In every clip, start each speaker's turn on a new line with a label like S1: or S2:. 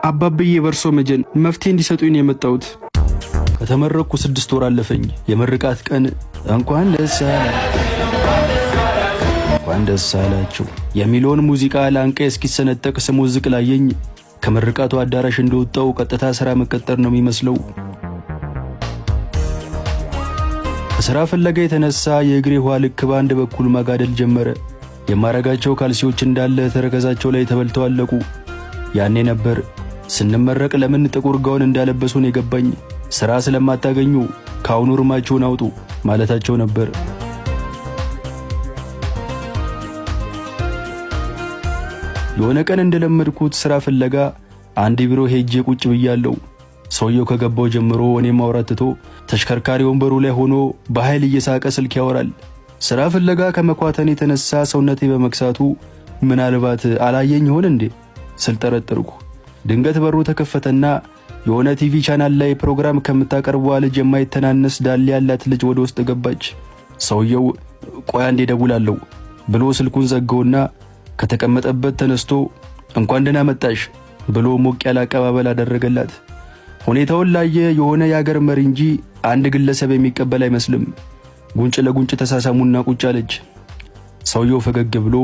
S1: አባብዬ በርሶ መጀን መፍትሄ እንዲሰጡኝ ነው የመጣሁት። ከተመረቅኩ 6 ወር አለፈኝ። የምርቃት ቀን እንኳን ደስ እንኳን ደስ አላችሁ የሚለውን ሙዚቃ ላንቃ እስኪሰነጠቅ ስሞዝቅ ላየኝ ከምርቃቱ አዳራሽ እንደወጣው ቀጥታ ስራ መቀጠር ነው የሚመስለው። ከስራ ፍለጋ የተነሳ የእግሬ ውሃ ልክ በአንድ በኩል ማጋደል ጀመረ። የማረጋቸው ካልሲዎች እንዳለ ተረከዛቸው ላይ ተበልተው አለቁ። ያኔ ነበር ስንመረቅ ለምን ጥቁር ጋውን እንዳለበሱን የገባኝ። ስራ ስለማታገኙ ከአሁኑ እርማችሁን አውጡ ማለታቸው ነበር። የሆነ ቀን እንደለመድኩት ስራ ፍለጋ አንድ ቢሮ ሄጄ ቁጭ ብያለሁ። ሰውየው ከገባው ጀምሮ እኔ ማውራት ትቶ ተሽከርካሪ ወንበሩ ላይ ሆኖ በኃይል እየሳቀ ስልክ ያወራል። ስራ ፍለጋ ከመኳተን የተነሳ ሰውነቴ በመክሳቱ ምናልባት አላየኝ ይሆን እንዴ ስል ጠረጠርኩ። ድንገት በሩ ተከፈተና የሆነ TV channel ላይ ፕሮግራም ከምታቀርበዋ ልጅ የማይተናነስ ዳሌ ያላት ልጅ ወደ ውስጥ ገባች። ሰውየው ቆይ አንዴ እደውላለሁ ብሎ ስልኩን ዘጋውና ከተቀመጠበት ተነስቶ እንኳን ደህና መጣሽ ብሎ ሞቅ ያለ አቀባበል አደረገላት። ሁኔታውን ላየ የሆነ የአገር መሪ እንጂ አንድ ግለሰብ የሚቀበል አይመስልም። ጉንጭ ለጉንጭ ተሳሳሙና ቁጭ አለች። ሰውየው ፈገግ ብሎ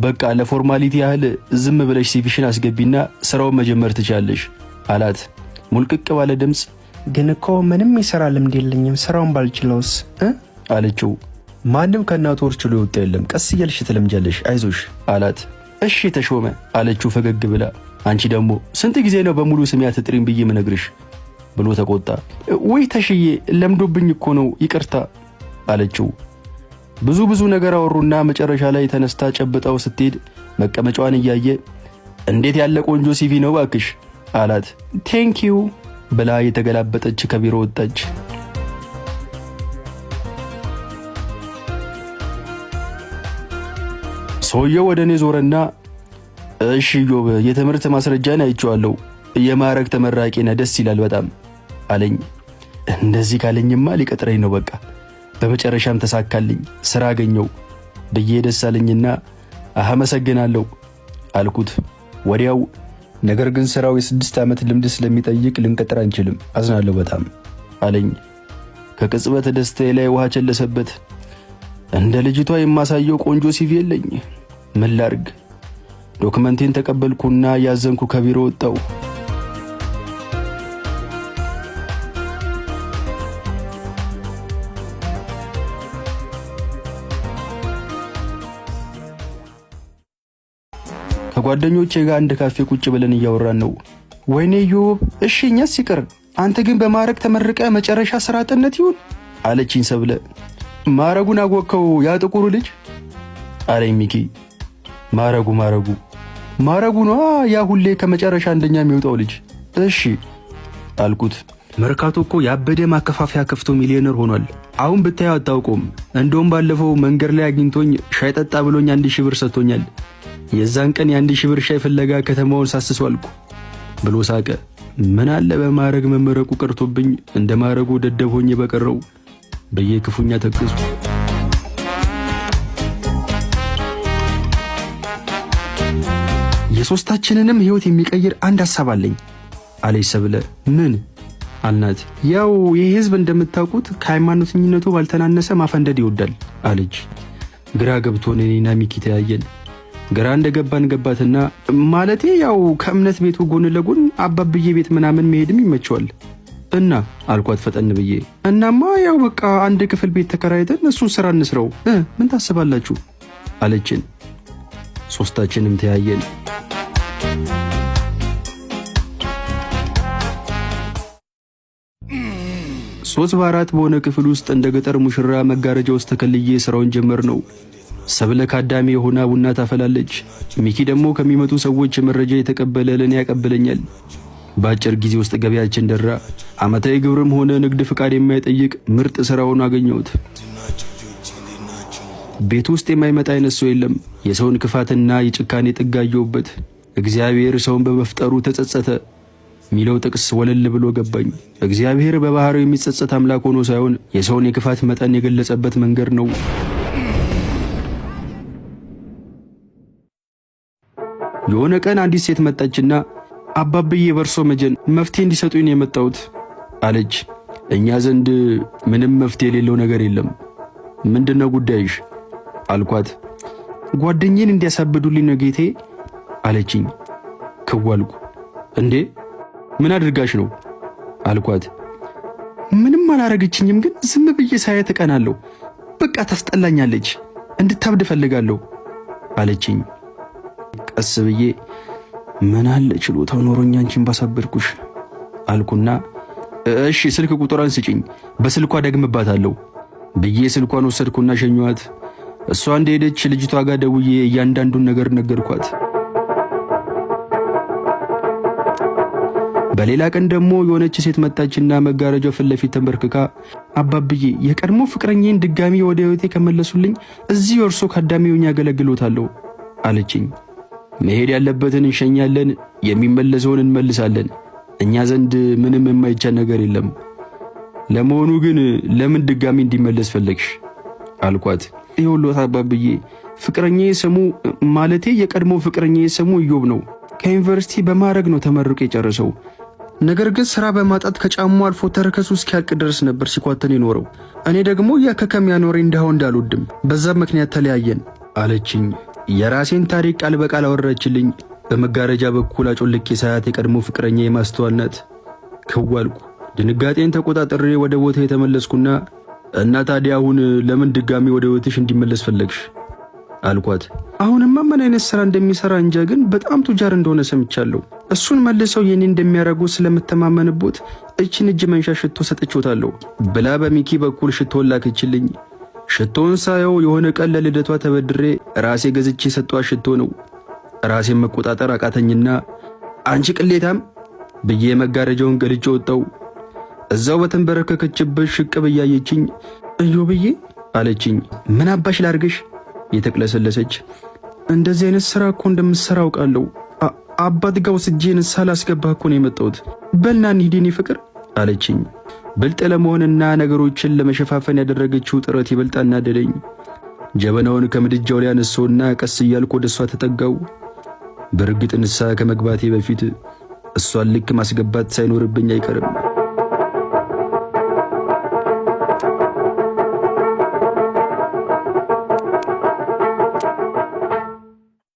S1: በቃ ለ formality ያህል ዝም ብለሽ CV ሽን አስገቢና ስራውን መጀመር ትችያለሽ አላት። ሙልቅቅ ባለ ድምፅ
S2: ግን እኮ ምንም የሥራ ልምድ የለኝም፣ ስራውን ባልችለውስ
S1: አለችው። ማንም ከእናቱ ወር ችሎ የወጣ የለም፣ ቀስ እያልሽ ትለምጃለሽ፣ አይዞሽ አላት። እሺ ተሾመ አለችው ፈገግ ብላ። አንቺ ደግሞ ስንት ጊዜ ነው በሙሉ ስሜ አትጥሪም ብዬ ምነግርሽ ብሎ ተቆጣ። ውይ ተሽዬ ለምዶብኝ እኮ ነው ይቅርታ አለችው። ብዙ ብዙ ነገር አወሩና መጨረሻ ላይ ተነስታ ጨብጣው ስትሄድ መቀመጫዋን እያየ እንዴት ያለ ቆንጆ CV ነው ባክሽ አላት። Thank you ብላ የተገላበጠች ከቢሮ ወጣች። ሰውየው ወደ እኔ ዞረና እሺ ኢዮብ፣ የትምህርት ማስረጃን አይቼዋለሁ። የማዕረግ ተመራቂ ነህ፣ ደስ ይላል በጣም አለኝ። እንደዚህ ካለኝማ ሊቀጥረኝ ነው በቃ። በመጨረሻም ተሳካልኝ፣ ስራ አገኘው ብዬ ደስ አለኝና አመሰግናለሁ አልኩት። ወዲያው ነገር ግን ስራው የ6 ዓመት ልምድ ስለሚጠይቅ ልንቀጥር አንችልም፣ አዝናለሁ በጣም አለኝ። ከቅጽበት ደስታዬ ላይ ውሃ ቸለሰበት። እንደ ልጅቷ የማሳየው ቆንጆ CV የለኝ። ምን ላርግ? ዶክመንቴን ተቀበልኩና ያዘንኩ ከቢሮ ወጣው። ከጓደኞቼ ጋር አንድ ካፌ ቁጭ ብለን እያወራን ነው።
S2: ወይኔ ኢዮብ፣ እሺ እኛስ ይቅር፣ አንተ ግን በማዕረግ ተመርቀ መጨረሻ ስራ አጥነት ይሁን
S1: አለችኝ ሰብለ። ማዕረጉን አወቅከው ያ ጥቁሩ ልጅ አለኝ ሚኪ። ማዕረጉ ማዕረጉ ማዕረጉ ነዋ፣ ያ ሁሌ ከመጨረሻ አንደኛ የሚወጣው ልጅ። እሺ አልኩት። መርካቶ እኮ ያበደ ማከፋፈያ ከፍቶ ሚሊዮነር ሆኗል። አሁን ብታየው አታውቀውም። እንደውም ባለፈው መንገድ ላይ አግኝቶኝ ሻይ ጠጣ ብሎኝ 1,000 ብር ሰጥቶኛል። የዛን ቀን የ1,000 ብር ሻይ ፍለጋ ከተማውን ሳስስ ዋልኩ ብሎ ሳቀ። ምን አለ በማዕረግ መመረቁ ቀርቶብኝ እንደ ማዕረጉ ደደብ ሆኜ በቀረው ብዬ ክፉኛ ተከዝኩ።
S2: የሶስታችንንም ህይወት የሚቀይር አንድ ሐሳብ አለኝ
S1: አለች ሰብለ። ምን አልናት።
S2: ያው ይህ ህዝብ እንደምታውቁት ከሃይማኖተኝነቱ ባልተናነሰ ማፈንደድ ይወዳል
S1: አለች። ግራ ገብቶን እኔና ሚኪ ተያየን። ግራ እንደገባን ገባትና
S2: ማለቴ ያው ከእምነት ቤቱ ጎን ለጎን አባብዬ ቤት ምናምን መሄድም ይመቸዋል
S1: እና አልኳት ፈጠን ብዬ።
S2: እናማ ያው በቃ አንድ ክፍል ቤት ተከራይተን እሱን ስራ እንስራው፣ ምን ታስባላችሁ
S1: አለችን። ሶስታችንም ተያየን። 3 በ4 በሆነ ክፍል ውስጥ እንደ ገጠር ሙሽራ መጋረጃ ውስጥ ተከልዬ ስራውን ጀመር ነው። ሰብለ ካዳሚ የሆና ቡና ታፈላለች። ሚኪ ደግሞ ከሚመጡ ሰዎች መረጃ የተቀበለ ለኔ ያቀብለኛል። በአጭር ጊዜ ውስጥ ገበያችን ደራ። ዓመታዊ ግብርም ሆነ ንግድ ፍቃድ የማይጠይቅ ምርጥ ስራውን አገኘሁት። ቤት ውስጥ የማይመጣ አይነት ሰው የለም። የሰውን ክፋትና የጭካኔ ጥግ አየሁበት። እግዚአብሔር ሰውን በመፍጠሩ ተጸጸተ ሚለው ጥቅስ ወለል ብሎ ገባኝ። እግዚአብሔር በባህሪው የሚጸጸት አምላክ ሆኖ ሳይሆን የሰውን የክፋት መጠን የገለጸበት መንገድ ነው። የሆነ ቀን አንዲት ሴት መጣችና አባብዬ በርሶ መጀን መፍትሄ እንዲሰጡኝ ነው የመጣሁት አለች። እኛ ዘንድ ምንም መፍትሄ የሌለው ነገር የለም። ምንድነው ጉዳይሽ አልኳት። ጓደኛዬን እንዲያሳብዱልኝ ነው ጌቴ አለችኝ። ክዋልኩ። እንዴ ምን አድርጋሽ ነው አልኳት። ምንም አላረገችኝም፣ ግን ዝም ብዬ ሳያት እቀናለሁ። በቃ ታስጠላኛለች፣ እንድታብድ እፈልጋለሁ አለችኝ። ቀስ ብዬ ምን አለ ችሎታው ኖሮኝ አንቺን ባሳበድኩሽ አልኩና እሺ ስልክ ቁጥሯን ስጭኝ፣ በስልኳ ደግምባታለሁ ብዬ ስልኳን ወሰድኩና ሸኘኋት። እሷ እንደሄደች ልጅቷ ጋር ደውዬ እያንዳንዱን ነገር ነገርኳት። በሌላ ቀን ደግሞ የሆነች ሴት መጣችና መጋረጃው ፊት ለፊት ተንበርክካ አባብዬ የቀድሞ ፍቅረኛዬን ድጋሚ ወደ ሕይወቴ ከመለሱልኝ እዚህ እርሶ ካዳሚ ሆኜ አገለግሎታለሁ አለችኝ። መሄድ ያለበትን እንሸኛለን፣ የሚመለሰውን እንመልሳለን። እኛ ዘንድ ምንም የማይቻል ነገር የለም። ለመሆኑ ግን ለምን ድጋሚ እንዲመለስ ፈለግሽ? አልኳት። ይኸውልዎት አባብዬ ፍቅረኛዬ ስሙ ማለቴ የቀድሞ ፍቅረኛዬ ስሙ ኢዮብ ነው። ከዩኒቨርሲቲ በማዕረግ ነው ተመርቆ የጨረሰው። ነገር ግን ስራ በማጣት ከጫማው አልፎ ተረከሱ እስኪያልቅ ድረስ ነበር ሲኳተን የኖረው። እኔ ደግሞ ያከከም ያኖረኝ ድሃው እንዳልወድም በዛ ምክንያት ተለያየን አለችኝ። የራሴን ታሪክ ቃል በቃል አወራችልኝ። በመጋረጃ በኩል አጮልቄ ሳያት የቀድሞ ፍቅረኛ የማስተዋል ናት። ክዋልኩ። ድንጋጤን ተቆጣጠሬ ወደ ቦታ የተመለስኩና እና ታዲያ አሁን ለምን ድጋሚ ወደ ህይወትሽ እንዲመለስ ፈለግሽ? አልኳት። አሁንማ ምን አይነት ስራ እንደሚሰራ እንጃ፣ ግን በጣም ቱጃር እንደሆነ ሰምቻለሁ። እሱን መልሰው የኔ እንደሚያደርጉ ስለምተማመንቦት እችን እጅ መንሻ ሽቶ ሰጥቼዎታለሁ ብላ በሚኪ በኩል ሽቶን ላከችልኝ። ሽቶን ሳየው የሆነ ቀን ለልደቷ ተበድሬ ራሴ ገዝቼ የሰጧት ሽቶ ነው። ራሴን መቆጣጠር አቃተኝና አንቺ ቅሌታም ብዬ መጋረጃውን ገልጬ ወጣው። እዛው በተንበረከከችበት ሽቅብ እያየችኝ እዮብዬ አለችኝ። ምን አባሽ ላርግሽ? የተቅለሰለሰች እንደዚህ አይነት ስራ እኮ እንደምትሰራ አውቃለሁ። አባት ጋር ወስጄ ንስሐ ላስገባህ እኮ ነው የመጣሁት። በልና እንሂድ የኔ ፍቅር አለችኝ። ብልጥ ለመሆንና ነገሮችን ለመሸፋፈን ያደረገችው ጥረት ይበልጥ አናደደኝ። ጀበናውን ከምድጃው ላይ አነሳውና ቀስ እያልኩ ወደ እሷ ተጠጋው። በእርግጥ ንስሐ ከመግባቴ በፊት እሷን ልክ ማስገባት ሳይኖርብኝ አይቀርም።